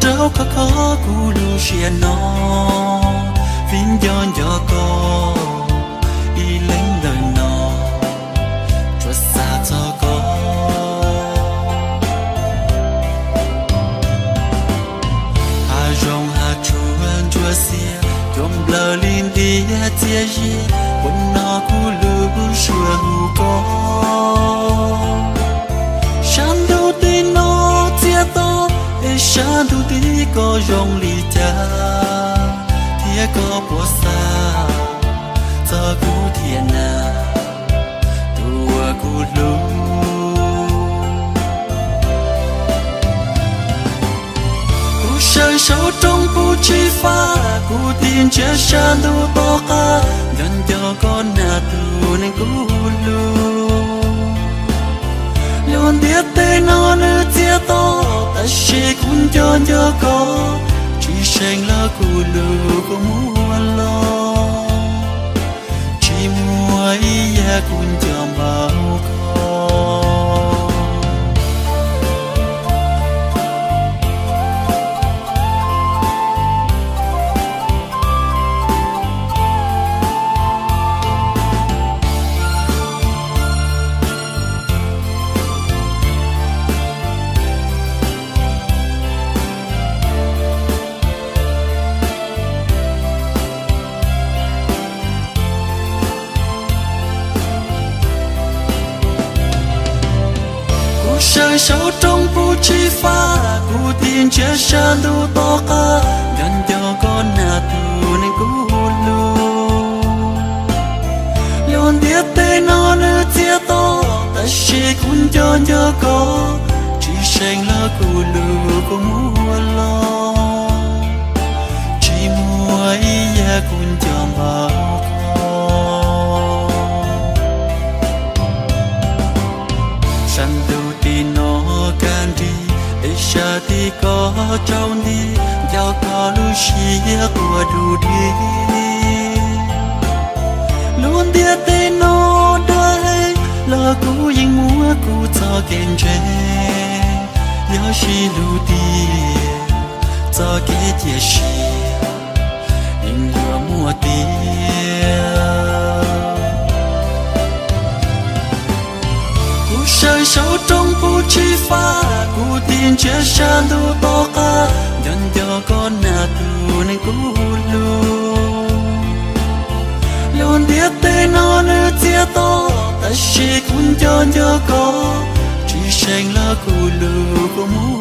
Rau khov kho kuv lub siab no, vim nco nco koj ib leeg ntawm no, tsuas xav txog koj. Hav zoov hav tsuag ntsuab xiab, cua nplawm li ntiaj txiag ziab, ua no kuv lub suab hu koj. Sab ntuj tim no txias to, es sab ntuj tim koj zoo li cas, thiab koj puas xav txog kuv thiab na, tus uas kuv hlub. Kuv sawv saum roob puv tsis faj, kuv tig ntsia sab ntuj tom qab, nco nco koj na tus neeg kuv hlub. Luag ntiaj teb no nws txias to, tab sis kuv nco nco koj, tsis seem los kuv lub kua muag los, tsis muaj ib yam kuv nco npaum koj. Kuv sawv saum roob puv tsis faj, kuv tig ntsia sab ntuj tom qab, nco nco koj na tus neeg kuv hlub. Luag ntiaj teb no nws txias to, tab sis kuv nco nco koj, tsis seem los kuv lub kua muag los, tsis muaj ib yam kuv nco npaum koj. Sab ntuj tim no kaj nrig, es sab tim koj tsaus nti, nco koj lub siab quaj du di. Lub ntiaj teb no dawb heev, los kuv yeej muab kuv txoj kev ntse, yog sib hlub tiag, txoj kev cia siab yeej yuav muaj tiag. Kuv sawv saum roob puv tsis faj, kuv tig ntsia sab ntuj tom qab, nco nco koj na tus neeg kuv hlub. Luag ntiaj teb no nws txias to, tab sis kuv nco nco koj, tsis seem los kuv lub kua muag